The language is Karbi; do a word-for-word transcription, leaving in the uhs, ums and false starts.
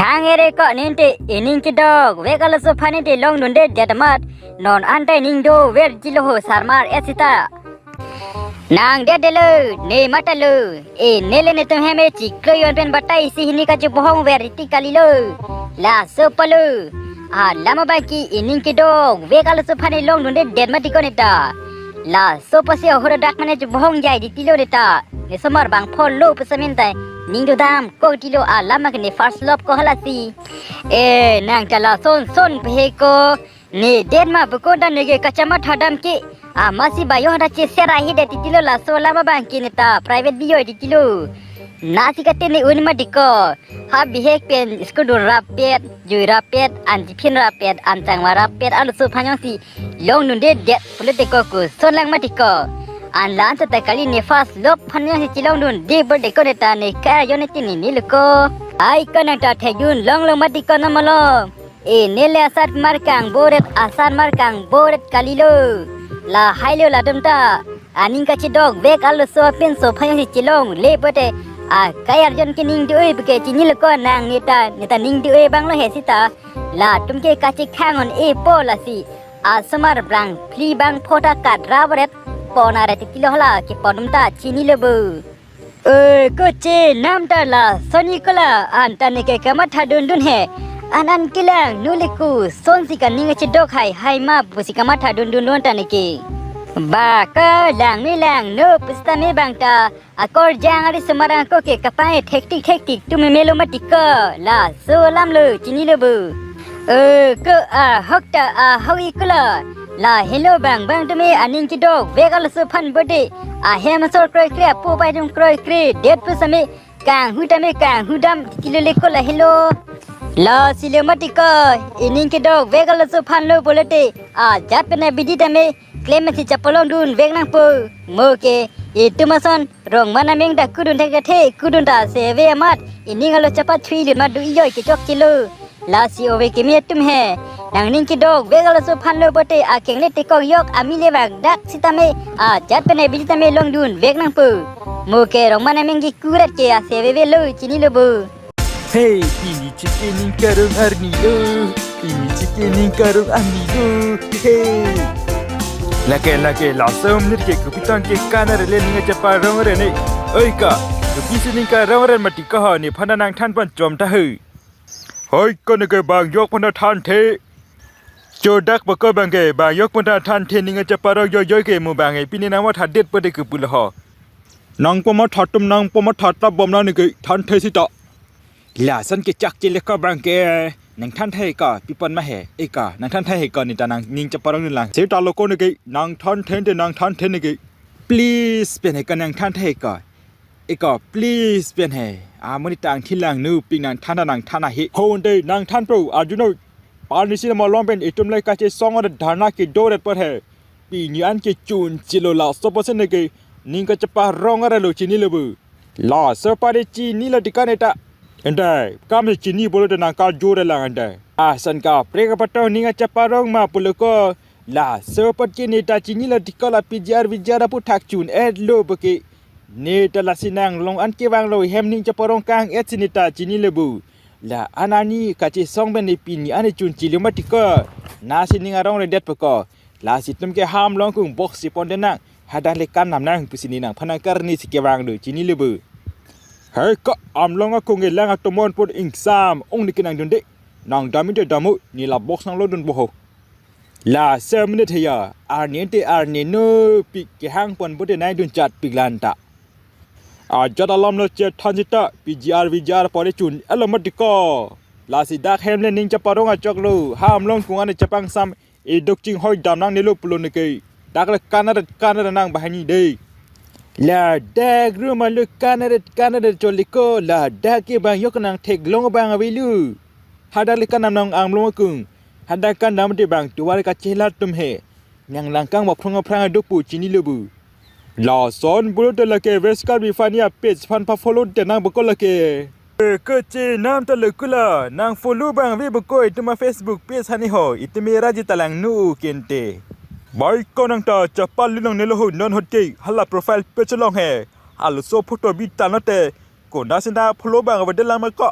Ang ere ko ninte ining kedok vek aloso aphan ninte longdunde det amat. Non anta ining dover tilo ho sarmar et sita. Nang det detlo, ne matalo. E nele netum hem e chiklo yon pen batai isi hini kachibohong ver iti kalilo. Laso palo. Alam abangke ining kedok vek aloso aphan longdunde det mati ko neta. Laso pasi ahura dak mane chibohong jai di tilo neta. Ne somar bang pholo pesamin tai. Ning dodam ko tilo alam ke ne first love ko halasi. E nang ta lason son pe ko. Ne det ma beko dan neke kachamatha dam ke. Amasi bayo da che sera hi det tilo laso alam abangke neta private biyo tilo. Nasi kate ne un mati ko. Ha bihek pen school dun rapet, jui rapet, an chiphin rapet, an changma rapet, aloso aphan jongsi longdunde det pulote ko koson lang mati ko. An lan ta kali ne first love aphan jongsi chilongdunde berde ko neta ne kaya yon ne tini ni luko. Ai ko nang ta thejun long long mati ko namalo. E nele asat mar kangboret, asat mar kangboret kalilo. Lahai lo latum ta. Aning kachidok vek aloso apinso aphan jongsi chilongle pote. Akai arjon ke ning dui beke chinilo ko nang neta, neta ning dui banglo he sita. Latum ke kachikhang on e po lasi. Asomar bang phli bang phota kat ravret. Pona re titilo hala ke ponum ta chinilo bu. E ko che nam ta lason ni ko la anta neke kamatha dundun he. An an kelang nu le koson si kaning chidok hai hai ma pusi kamatha dundun lon ta neke. Ba ka lang ni lang nu pusita me bang ta akor jang ari semarang ko ke kapang e thektik thektik tu me melo mati ko laso alam lo chinilo bu. E ko ahok ta ahok ikulo. Lahelo bang bang tumi aning kedok vek aloso aphan berde. Ahem asor kroikre apo pai dum kroikre det pusame kanghu tame kanghu dam tilo leko lahelo. Lasi le mati ko ining kedok vek aloso aphan lo pulote ajat pen abidi tame klem si chapolongdun vek nangpo. Mo ke itum ason rong mana meng ta kudun thek the kudun ta seve amat ining alo chapathui lut ma du iyoi kechok chilo. Lasi ove kimi atum he. Nang ning kedok vek aloso aphan lo pote akeng le tekok yok ami le bak dak sitame ajat pen abidi tame longdun vek nangpo. Mo ke rong mana meng kekurat ke aseveve lo chinilo bu. Hey, pini chike ning karong arni lo. Pini chike ning karong arni lo. Hey. Lake lake laso amonit ke kopi tang ke kanar le ning chaparong re ne. Oi ka, kopisi ning karong re mati ko ho nephan nangthan pon chom ta he. Hoi ko neke bang yok pon thanthe. Chodak pako bang ke bang yok pon thanthe ning chaparong yoyoi ke mo bang e pini nangmatha det pote kepulo ho. Nang pamatha tum nang pamatha ta bom na neke thanthe sita. Lason ke chak chile ko bang ke nangthan thai ko pipon ma he e ko nangthan thai he ko neta nang ning chaparong lang. Seta lo ko neke nangthan thente nangthan thente neke. Please pen he ko nangthan thai ko. E ko please pen he. Amonit ta angthin lang nu pik nangthan nangthan ahi. Honde nangthan po arjuno. Parnisi malom pen itum le kachesong ada dharna kedoret por he. Pini an kechun chilo laso apotsi neke ning kachaparong ara lo chinilo bu. Laso pare chinilo tikan eta. Ende kam chini pulote nang kajore lang ende. Asan kaprek apatong ning chaparong ma pulo ko. Laso apot ke neta chinilo tiko la P G R V G R aputhak chun et lo beke. Neta lasi nang long an kevang lo hem ning chaparong kang et si neta chinilo bu. La an ani kachesong pen ne pini an chun chilo mati ko. Nasi ning arong redet peko. Lasi itum ke ha Amlong akung box si pon denang. Hadak le kan nam nang pusi ne nangphan nangkarni si kevang do chinilo bu. Hai ka Amlong akung elang atomon pon ingsam ong ne kenangdunde. Nang dam inte damu ne la box nanglo dun boho. Laso amonit heya arni ente arni no pik kehang pon pote nai dun chat pik lanta. Ajat alam lo chethan sita P G R V G R pore chun elo mati ko. Lasi dak hem le ning chaparong achok lo ha Amlong akung an chapangsam eduk chinghoi dam nangnelo pulo neke. Dak le kanaret kanaret nang bahani de. Ladak rum alu kanaret kanaret choli ko ladak ke bang yok nangtheklong bang avelu. Hadak le kan nam nang Amlong akung. Hadak kan dam te bang tuwar kachela tum he. Nang langkang maphrong aphrang aduk pu chinilo bu. Lason bulu te lake West Karbi Fania page aphan pa follow te nang beko lake. Kechenam ta lekula nang follow bang ave beko itum a Facebook page hani ho itum e raji talang nu kente. Bai ko nang ta chapal linong nelo ho non hot ke hala profile page along he. Halaso photo bi tanote. Konat si nang follow bang ave de lang ma ko.